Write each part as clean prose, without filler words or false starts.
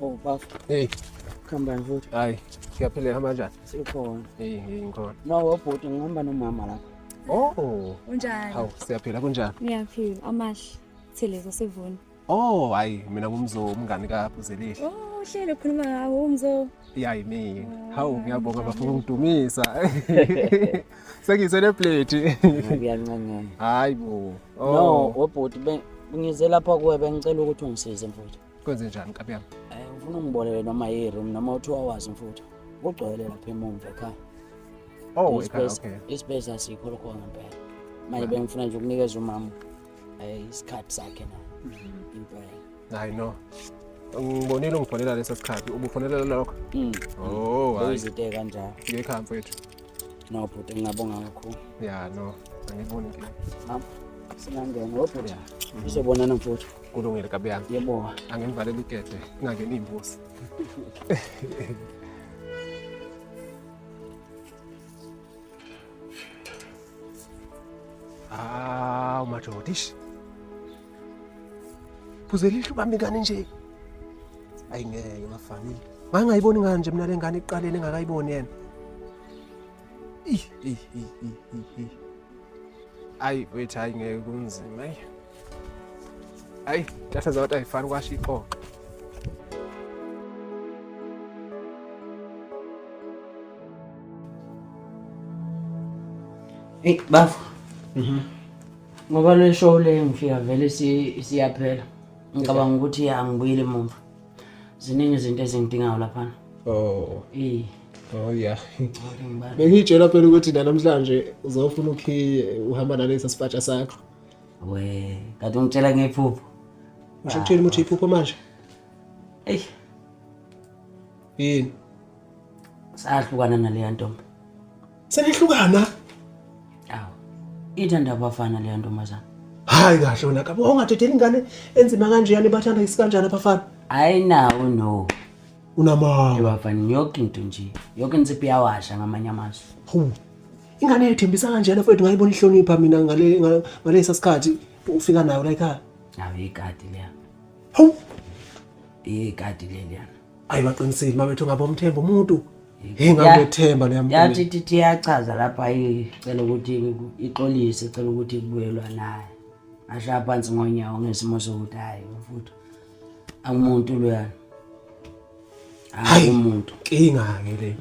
Oh, bafo. Hey, Kuhamba futhi. Hayi, siyaphila, hamba kanjani? Sikhona. Hey, hey, ngikhona. No, bhuti, ngihamba nomama lapha. Oh. Unjani? Hawu, siyaphila, kunjani? Ngiyaphila. Amahle. Thelezo sevuna. Oh, hayi, mina ngumzo, umngani kaBhuzelihle. Oh, hlelo khuluma ngawo umzo. Yayi mina. Hawu, ngiyabonga bafuna ungidumisa. Sengiyicelebrate. Kuyancanyana. Hayi bo. Oh. No, webhuti, ngize lapha kuwe bengicela ukuthi ungisize mfowethu. Kwenze njani nkabi yami? Eh, ngifuna ungiboleke noma yi-room noma u-2 hours mfowethu. Kugcwele lapha emumva ekhaya. Oh, ekhaya, okay. Ispace asikho lokho ngempela. Manje bengifuna nje ukunikeza umama isikhathi sakhe na. Impela. Hayi no. Ngibonile ungifonela lesa sikhathi, ubufonela lokho? Oh, hayi. Izinto kanjalo. Ngekhaya mfowethu. No bhuti, ngingabonga kakhulu. Yeah, no. Angiboni inkinga. Mama, singangena bhuti. Sizobonana mfowethu. Kulungile kabi yami. Yebo. Angimvalele igede, ngingangeni imbuzi. Ah, madoda, ish. Phuzelihle ubamba ingane nje. Ayi ngeke bafana. Ngangayiboni ngani nje mina le ngane ekuqaleni engakayiboni yena. Ih, ih, ih, ih, ih. Ayi wethu, hayi ngeke kunzima. Ayi. Ayi, datha zabantu ayifani kwasho iqoqo. Hey bafo. Ngoba le show le ngifika vele siyaphela. Ngicabanga ukuthi angibuyile emuva. Ziningi izinto ezingidingayo laphana. Oh. Eh. Oh yeah. Bengitshela phela ukuthi namhlanje uzofuna ukhiye uhamba nalesa sipatsha sakho. We, kade ungitshela ngephupho. Usho ukuthini ukuthi iphupho manje? Ey. Yini? Sahlukana naleya ntombi. Senihlukana? Awu. Ithanda abafana leya ntombazana. Hayi kahle wena kabi, ungadedeli ingane enzima kanje yani, bathanda isikanjani abafana? Ayinawo no. Unamanga. Ebafana yonke into nje. Yonke insipho iyawasha ngamanye amazwi. Hawu. Ingane yethembisa kanjena mfowethu, ngayibona ihlonipha mina ngale ngalesa sikhathi ufika nayo la ekhaya. Awu ikati leya. Hawu. Ikati leliyana. Ayi baqinisile mabethu, ngabe umthemba umuntu. Hey ngamethemba leya muntu. Yathi tithi iyachaza lapha, icela ukuthi ixolise, icela ukuthi kubuyelwa naye. Ashaya phansi ngonyawo ngesimo sokuthi hayi mfuthu. Akumuntu loyana. Hayi umuntu. Inkinga ke le.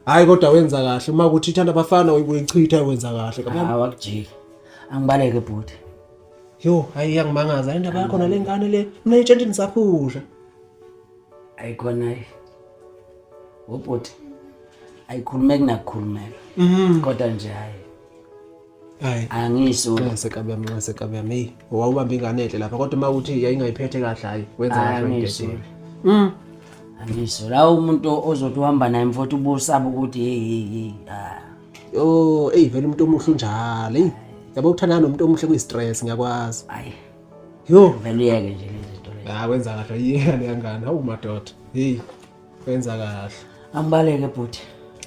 Hayi kodwa wenza kahle uma kuthi ithanda abafana uyichitha, wenza kahle. Hawu akujiki. Angibaleke bhuti. Yo, hayi iyangimangaza indaba yakho nale ngane le. Mina itshentini ngisaphusha. Ayikhona ubhuti. Ayikhulumeki nakukhulumeka. Kodwa nje hayi. Hayi. Angisho. Nxese kabi yami, nxese kabi yami. Hey, wawubamba ingane enhle lapha kodwa uma uthi yayingayiphethe kahle hayi, wenza kahle Angisho. uyidedele. Angisho. La umuntu ozothi uhamba naye mfowethu ubusaba ukuthi hey hey hey. Ah. Oh, hey vele umuntu omuhle unjalo. Hey, yabo ukuthandana nomuntu omuhle kuyi stress ngiyakwazi. Hayi. Yo, vele uyeke nje lezi zinto lezi. Ah, wenza kahle yini le ngane? Hawu madoda. Hey, wenza kahle. Angibaleke bhuti.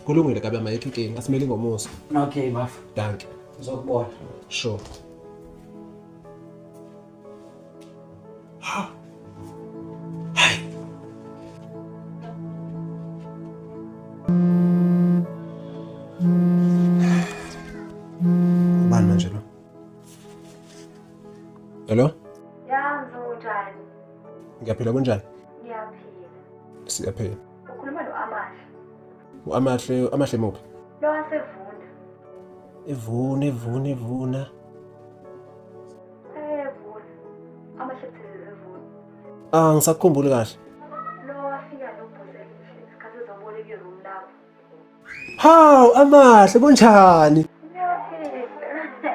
Kulungile kabi amayekho inkinga, asimele ngomuso. Okay bafo. Dankie. Ngizokubona. Sure. Ha. Hayi. Ubani manje lo? Hello? Ya, unjani? Ngiyaphila, kunjani? Ngiyaphila. Siyaphila. Ukhuluma noAmahle. uAmahle, Amahle muphi? Lo wasevuna. Evuna, evuna, evuna. Evuna. Amahle Buthelezi evuna. Ah, ngisakukhumbuli kahle. Lo wafika noBhuzelihle isikhathi ezoboleka iroom lapho. Hawu, Amahle, kunjani? Ngiyaphila.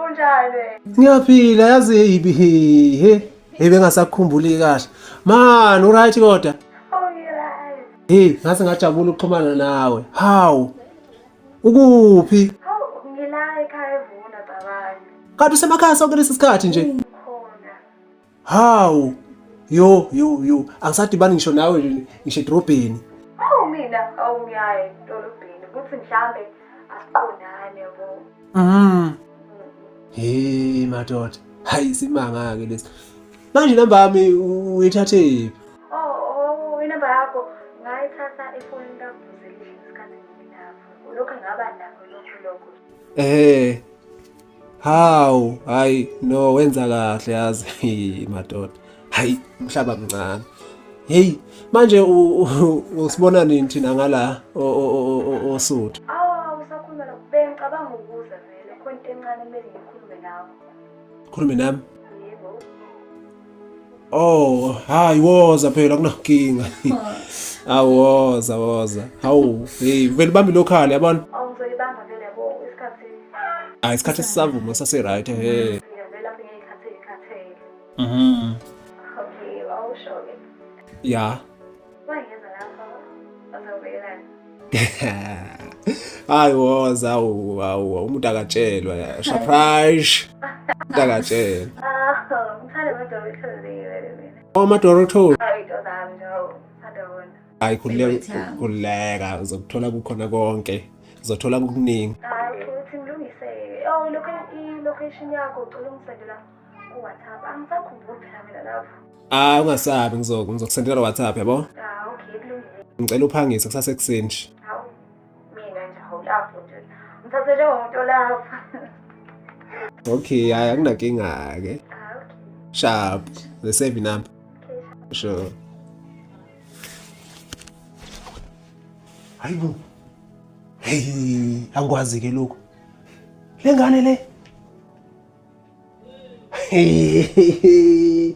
Unjani? Ngiyaphila, yazi yibi he. Hey bengasakukhumbuli kahle. Man, uright kodwa? Oh, right. Hey, ngase ngajabula ukuxhumana nawe. Hawu. Ukuphi? Hawu, ngila ekhaya evuna babani. Kanti usemakhaya sonke lesi sikhathi nje? Khona. Hawu. Yo, yo, yo. Angisadibani ngisho nawe nje, ngisho edrobheni. Hawu mina, hawu ngiyaye edolobheni kuthi mhlambe asiqondane yabo. Hey madoda. Hayi simanga ke lesi. Manje inamba yami uyithathe phi? Oh, oh, inamba Ngilokhu ngaba nakho lokhu lokhu. Eh. Hawu, hayi no wenza kahle yazi madoda. Hayi umhlaba mncane. Hey, manje usibona nini thina ngala oSuthu? Awu usakhuluma lokho. Bengicabanga ukuza vele. Khona into encane kumele ngikhulume nawe. Khulume nami? Yebo. Oh, hayi woza phela kunankinga. Awoza woza. Hawu, hey, vele bambi local yabona. Awu ngizoyibamba vele yabo isikhathi. Hayi isikhathi sisavuma sase right he. Ngivela lapho ngeyikhathi eyikhathele. Mhm. Okay, awusho ke. Ya. Wangeza lapho. Uzobuyelana. Hayi woza awu awu umuntu akatshelwa ya. Surprise. Umuntu akatshelwa. Ah, ngithanda ama-Doritos vele mina. Oh, ama-Doritos. Hayi into zami nje, awu, ngithanda wona. Hayi khululeka khululeka uzokuthola kukhona konke. Uzothola kukuningi. Hayi futhi ngilungise. Oh, i-location yakho ucela ungisendela ku-WhatsApp. Angisakhumbuli phela mina lapho. Ah ungasabi ngizokusendela WhatsApp yabo. Ah, okay, kulungile. Ngicela uphangise kusasekuseni nje. Hawu, mina nje awulapho nje. Ngithathe njengomuntu olapho. Okay, hayi akunakinga ke. Ah, okay. Sharp. The save number. Okay. Sure. Hayibo. Hey, angikwazi ke lokho. Le ngane le. Hey.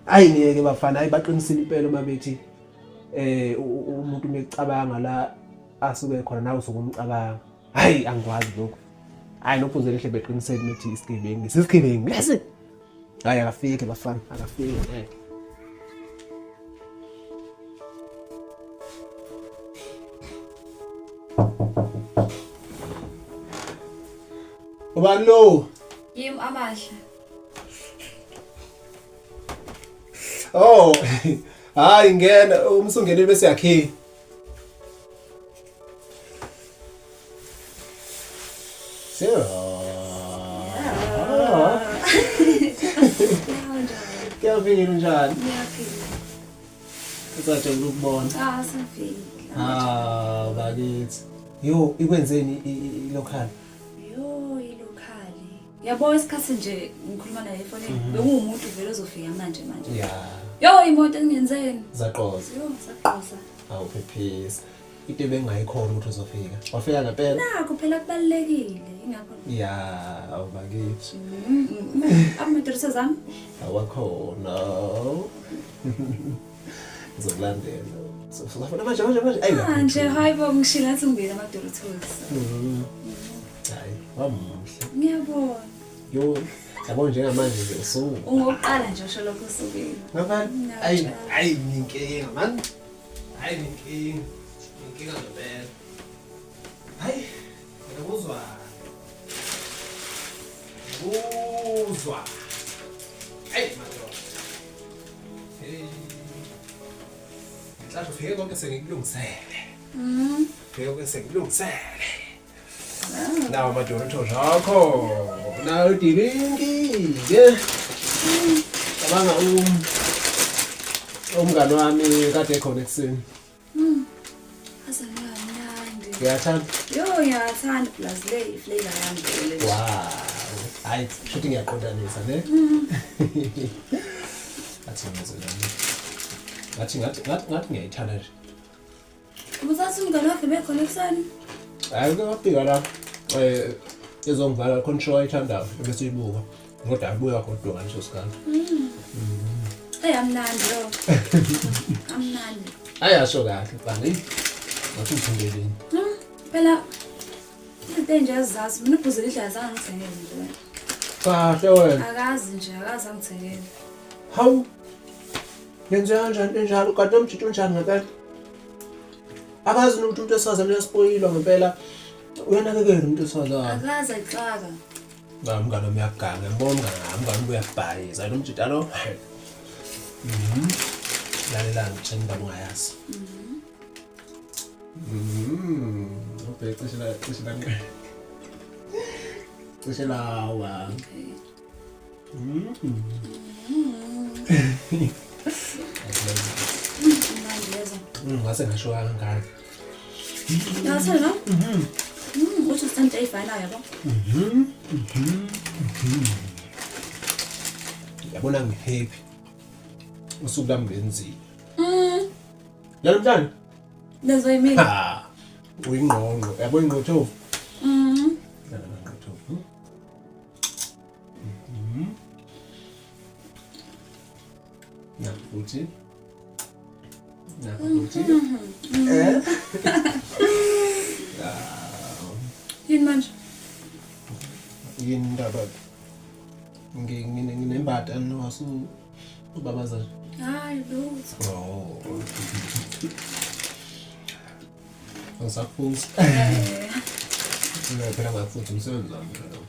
Ayi ngeke bafana, hayi baqinisile impela uma bethi umuntu umecabanga la asuke khona nawe usukumcabanga. Hayi angikwazi lokho. Hayi nophuze lehle beqinisele methi isigebengu. Isigebengu lesi. Hayi akafike bafana, akafike ngeke. Ubani lo? Yimi Amahle. Oh, hayi ngena umsungenile bese yakhe. Sarah. Kuyaphila unjani? Ngiyaphila. Usajabula ukubona. Ah, safika. Ah, bakithi. Yo, ikwenzeni i-local? Yo, i-local. Yabo isikhathi nje ngikhuluma naye efonini, bekuwumuntu vele ozofika manje manje. Ya, Yo, imoto engenzeni? zaqoza. Yo, saqosa. Awuphephisa. Into ebengayikhona ukuthi uzofika. Wafika ngempela? Nakho phela kubalulekile, ingakho. Ya, awubakithi. Amadress zami? Awakhona. Ngizokulandela. Sofuna manje manje manje. Ayi. Manje hayibo ngishila ngathi ngibili ama-Doritos. Hayi, wamuhle. Ngiyabona. Yo, yabo njengamanje nje usuku. Ungokuqala nje usho lokho usukile. Ngapha ayi ayi ninkinga man. Hayi ninkinga. Ninkinga ngempela. Hayi, ngiyakuzwa. Ngiyakuzwa. Hayi madoda. Hey. Ngihlahla ufike konke sengikulungisele. Ufike konke sengikulungisele. Nawo ama-Doritos akho. Nawo idilinki. Ke. Cabanga umngani wami kade ekhona ekuseni. Aze ngamnandi. Ngiyathanda. Yo, ngiyathanda plus le i-flavor yami vele. Wow. Hayi, shuthi ngiyaqondanisa ne. Athi ngizwe nami. Ngathi ngathi ngathi ngathi ngiyayithanda nje. Ubuthatha umngane wakhe bekhona ekuseni? Hayi uke wafika la ezongivala khona show ayithandayo ebese ibuka. Kodwa abuya kodwa ngaleso sikhathi. Hey, amnandi yo. Amnandi. Hayi asho kahle bani. Ngathi ungithengeleni. Phela izinto nje ezazi mina ubhuze lidla azange ngithengele nje. Kahle wena. Akazi nje, akazi angithengele. Hawu. Yenze kanjani enjalo kanti umjito unjani ngempela? Akazi nokuthi umuntu wesifazane uyaspoyilwa ngempela. Uyanakekela umuntu wesifazane. Akazi ayixaka. Cha umngane wami uyaganga, ngiyambona umngane wami, umngane wami uyabhayiza. Lo mjita lo. Lalela ngitshela indaba ungayazi. Ubheke cishe la cishe la. Cishe lawa. Okay. Mnandi lezo. Ngase ngasho kangaka. Uyathanda no? Ukuthi usithanda eyifanayo yabo. Yabona ngihappy. Usuku lami lenzile. Nalomntana? Lezwa yimina. Ha. Uyingqongqo. Yabo ingqothovu. Ingqothovu. Na futhi. Na futhi. Eh? Yini manje? Yini indaba? Nginembada nowasu ubabaza. Hayi lutho. Oh. Angisakufuzi. Eh. Mina phela ngakufuthi umsebenzi wami lo.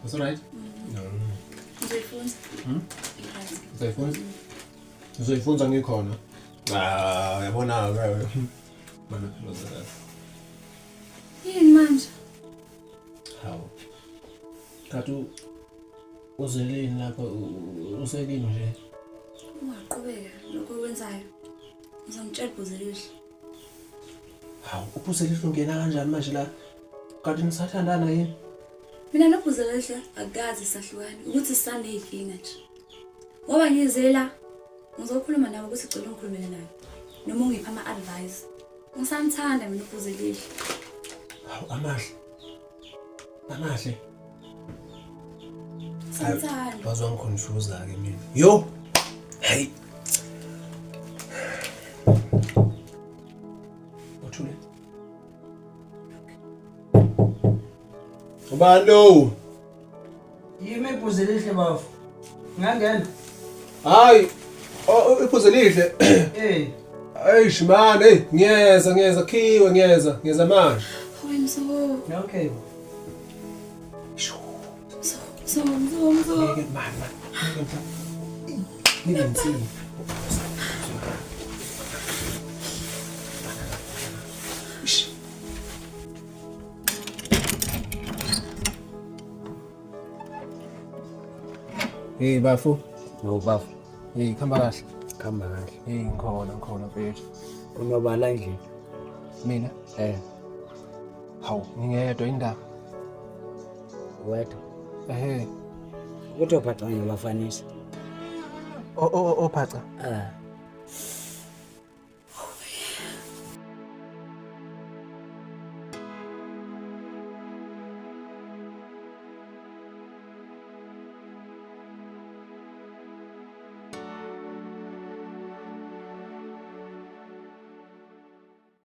That's all right? No. Uzoyifunza. I-right. Uzoyifunza? Uzoyifunza ngikhona. Ah, uyabona ke. Mana phela uzalala. Yini manje? Hawu. Kanti uzelini lapha uselini nje? Ungaqhubeka lokho okwenzayo. Uzongitshela ibhuze lihle. Hawu, uphuze lihle ungena kanjani manje la? Kanti nisathandana yini? Mina nobhuze lihle akukaze sahlukane ukuthi sisaney'nkinga nje. Ngoba ngize la ngizokhuluma nawe ukuthi gcina ungikhulumele naye noma ungiphe ama-advice. Ngisamthanda mina ubhuze lihle. Hawu, amahle. Amahle. Ngisamthanda. Waze wangiconfuse-ke mina. Yo! Hey. Uthule. Ubani lo? Yimi ibhuzi lihle bafo. Ngangena. Hayi. Oh, iphuze lihle. Eh. Eish man, hey, ngiyeza ngiyeza khiwe ngiyeza, ngiyeza manje. Hayi mso. Okay. Mso, mso, mso, mso. Ngeke man man. Ngeke mfana. Ish. Hey bafo. No bafo. Hey khamba kahle. Khamba kahle. Hey ngikhona ngikhona mfethu. Unobala endlini. Mina? Eh. Hawu, ngingedwa indaba. Wedwa. Ehhe. Ukuthi ophaca ngiyabafanisa. O o ophaca. Ah.